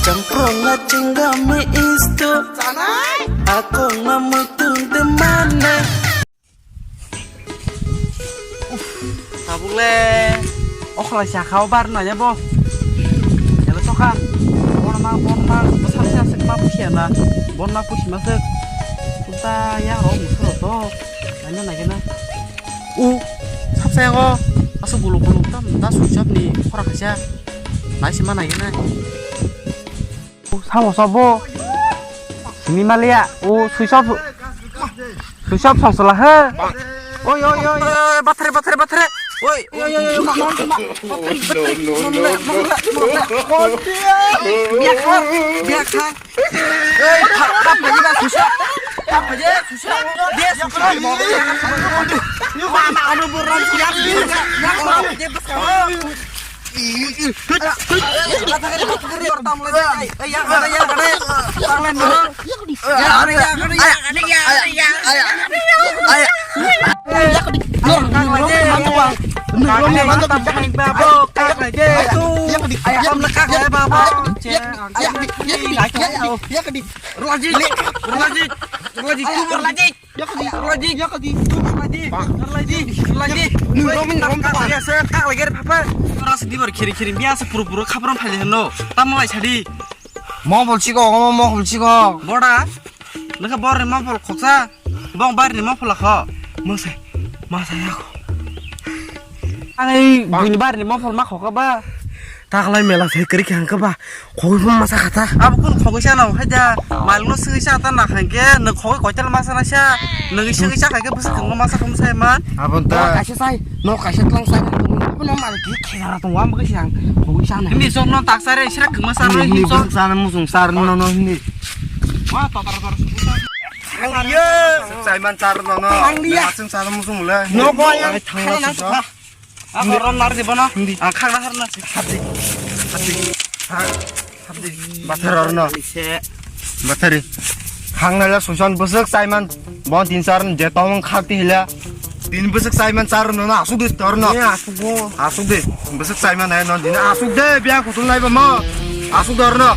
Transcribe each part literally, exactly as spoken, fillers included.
Prong a chingami isto. Ako ngamui tunde mane. Tabuk le okhlai sakha o bar nanya bo. Elo soka. Bon ma, bon ma, bwsam se aswk ma pusi ana. Bon ma pusi ma se. Kunta ya ro musoro to. Nanya nanya na. U, sapsa yago. Aswk guluk guluk tam da sujak ni khora khaisa. Nai se ma nanya na. Samo sobo. Simi malia. O, switch off. Switch off song sola he. Oi, oi, oi. Bathre, bathre, bathre. Oi, oi, oi, oi, ma, ma, ma. Biak ha, biak ha. Ei, thap, thap, thap, switch off. Thap, switch off. Dia, switch off. Ma, ma, ano borang siap. Ya, ya, ya. Yakdi, yakdi, yakdi, yakdi, yakdi. Ora se dibar khiri khiri biya se puru puru khapram phai heno. Tamo lai sadi. Mo bol chiko, mo, mo bol chiko. Boda. Nokha bor ni mo bol khoksa. Bong bar ni mo phola kho. Mo se, ma sa ya kho. Ang ei buini bar ni mo phol ma khokha ba. Taklai mela sai kwrwi khe hangkhe ba khogwi phano masa kha ta. Abo kun khogwi sa no hai da. Malung no swngwi sa ta na hangkhe nwng khogwi koital masa na sa. Nwng swngwi sa khai khe bwswk kwngma masa kha sai man. Abo ta. Kaisa sai, no kaisa tlang sai. Abo no mal ki khera tong wa, abo khe siang khogwi sa na. Ni sok no tak sa re sira kwngma sa ro ni sok. Sa na musung sar no no ni. Wa to tar tar. Ang liya. Saiman sar no no. Ang liya. Asung sar musung le. No ko yang thang la. Ako rom nar di bono. Hindi. Ang khang nahar na. Hati. Hati. Hati. Bathar arno. Bathari. Khang nala susan busuk saiman. Bon tin sar je tong khak ti hila. Tin busuk saiman sar no na asuk dis tor no. Iya, asuk bo. Asuk de. Busuk saiman hai no din asuk de biya kutul nai ba mo. Asuk dor no.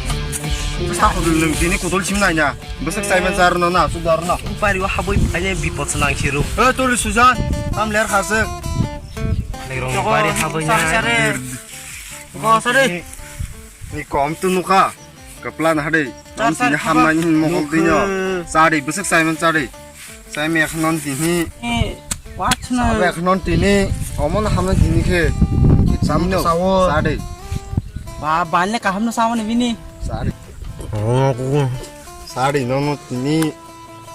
Sa kutul nung dini kutul sim nai na. Busuk saiman sar no na asuk dor no. Upari wa haboi phai bipot se nang siru. Eh, turi susan. Tam ler khasuk. Legrong bari haboi na. Sari, sari. Go, sari. Ni kom tu nukha. Kapla na hade. Sar, sar, sini hamna ni mokol dinyo. Sari, busuk saiman sari. Sai me ekhonon tini. Eh, watch na. Sabe ekhonon tini. Omon hamna tini khe. Samno sawo. Sari. Ba, balne kaham na sawo ni bini. Sari. Oh, aku. Sari, no, no, tini.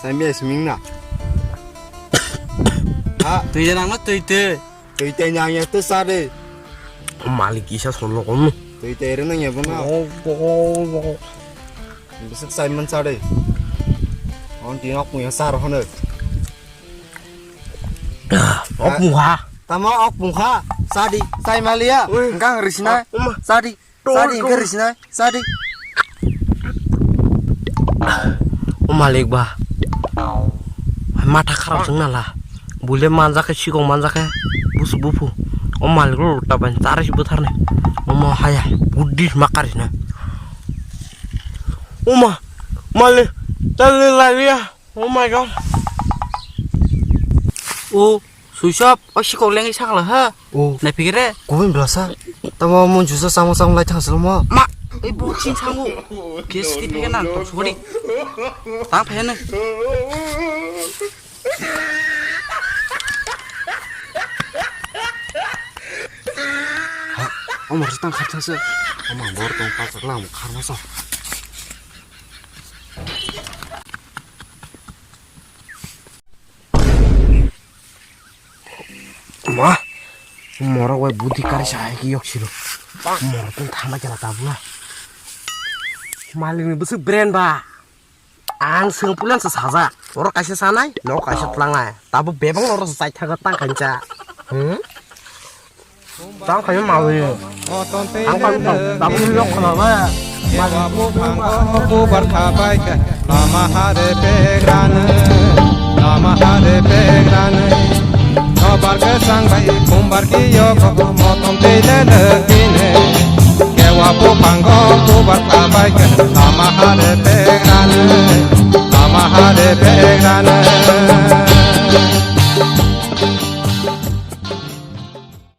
Sai me sming na. Ha, tui nang na tui tui. Twi tei nang ya twi sa de. Malik kisa solo kono. Twi tei re nang ya bono. Oh, oh, oh. Bisik Simon sa de. On ti nok punya sar hono. Ok mungha. Tamo ok mungha. Sa di. Sai malia. Engkang risina. Sa di. Sadi, engke risina, sadi. O malik ba. Matha kharap song nala. Bule manjak khe, sikong manjak khe. Busu bupu. O malik ro ta ban chara si buthar ne. O ma haya. Buddhist makar na. O ma. Malik. Tali lalia. Oh my God. O, Suisop, o sikok lengwi sakla ha. O. Naipikre. Kubui belasa. Tamo mun jusa samung samung lai thang silo mo. Ma, ei bo ching sangu. Kes ti pike nan to sori. Tang phene. Ha, omor tang kharsa se. Omor bor tong pa sakla, omor kharma sa. Ma, morok bai budi kari sa hai ki yok siro. Morok tong thangma jala tabula. Malik ni bwswk brand ba. Ang seng pulan sa saja. Oro kaisa sanai, no kaisa tlangnai. Tabo bebang oro sa chai thaga tang kancha. Hmm? Tang khayo mawi. Ang khayo tang, tang khayo yok khana ba. Bubar khabai khe lama hare pegrano, lama hare pegrano. Nobar khe sang bai kumbar ki yok motom tei le le kine. Wapo pango bubar kabai ke lama hare begrane, lama hare begrane.